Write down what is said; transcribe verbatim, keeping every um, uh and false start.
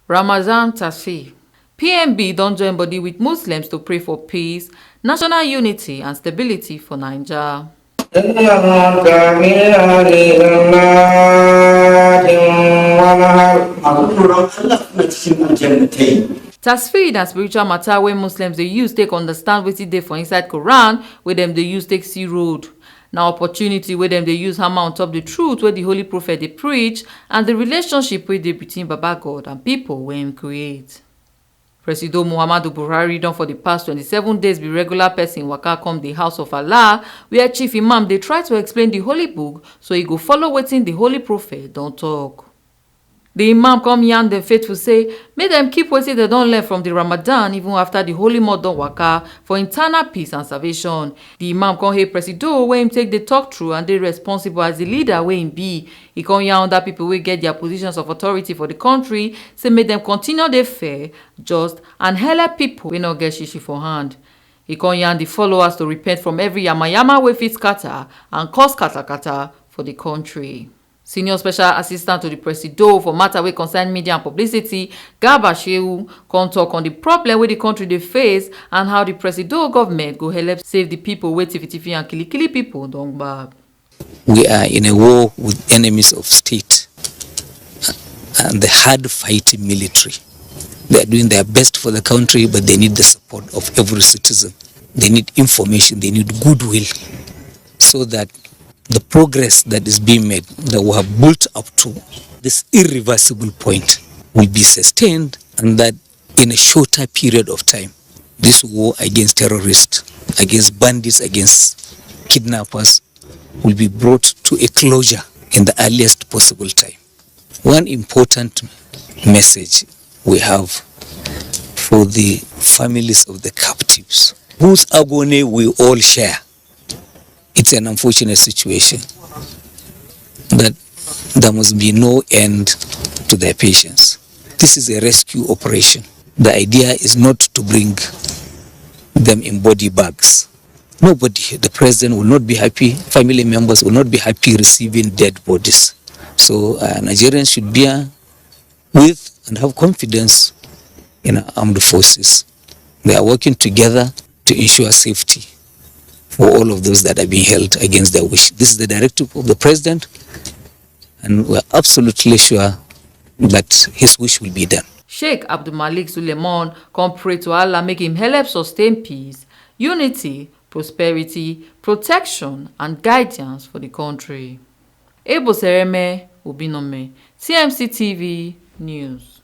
Ramazan Tasfi, P M B don join body with Muslims to pray for peace, national unity and stability for Naija. Tasfi na spiritual matter wey Muslims dey use take understand wetin dey for inside Quran wey dem dey use take see road. Na opportunity wey dem dey use hammer on top the truth wey the Holy Prophet dey preach and the relationship wey dey between Baba God and people wey im create. Presido Muhammadu Buhari don for the past twenty-seven days be regular person waka come the house of Allah, where chief imam dey try to explain the holy book so e go follow wetin the holy prophet don talk. The imam come yarn the faithful say make dem keep wetin dem don learn from the Ramadan even after the holy month don waka for internal peace and salvation. The imam come hail Presido wey im take dey talk true and dey responsible as the leader wey im be. E come yarn other people wey get their positions of authority for the country say make dem continue dey fair, just and helep people wey no get shishi for hand. E come yarn the followers to repent from every yamayama wey fit scatter and cause katakata for the country. Senior special assistant to the presido for matter wey concern media and publicity, Garba Shehu, come talk on the problem wey the country dey face and how the presido government go help save the people wey tiffy-tiffy and kilikili people don gbab. We are in a war with enemies of state and the hard fighting military. They are doing their best for the country, but they need the support of every citizen. They need information, they need goodwill, so that the progress that is being made, that we have built up to this irreversible point, will be sustained, and that in a shorter period of time, this war against terrorists, against bandits, against kidnappers, will be brought to a closure in the earliest possible time. One important message we have for the families of the captives, whose agony we all share. It's an unfortunate situation that there must be no end to their patience. This is a rescue operation. The idea is not to bring them in body bags. Nobody, the president will not be happy, family members will not be happy receiving dead bodies. So uh, Nigerians should bear with and have confidence in our armed forces. They are working together to ensure safety for all of those that are being held against their wish. This is the directive of the president, and we're absolutely sure that his wish will be done. Sheikh Abdulmalik Suleiman come pray to Allah make him help sustain peace, unity, prosperity, protection and guidance for the country. Ebo Sereme Obinome, T M C T V News.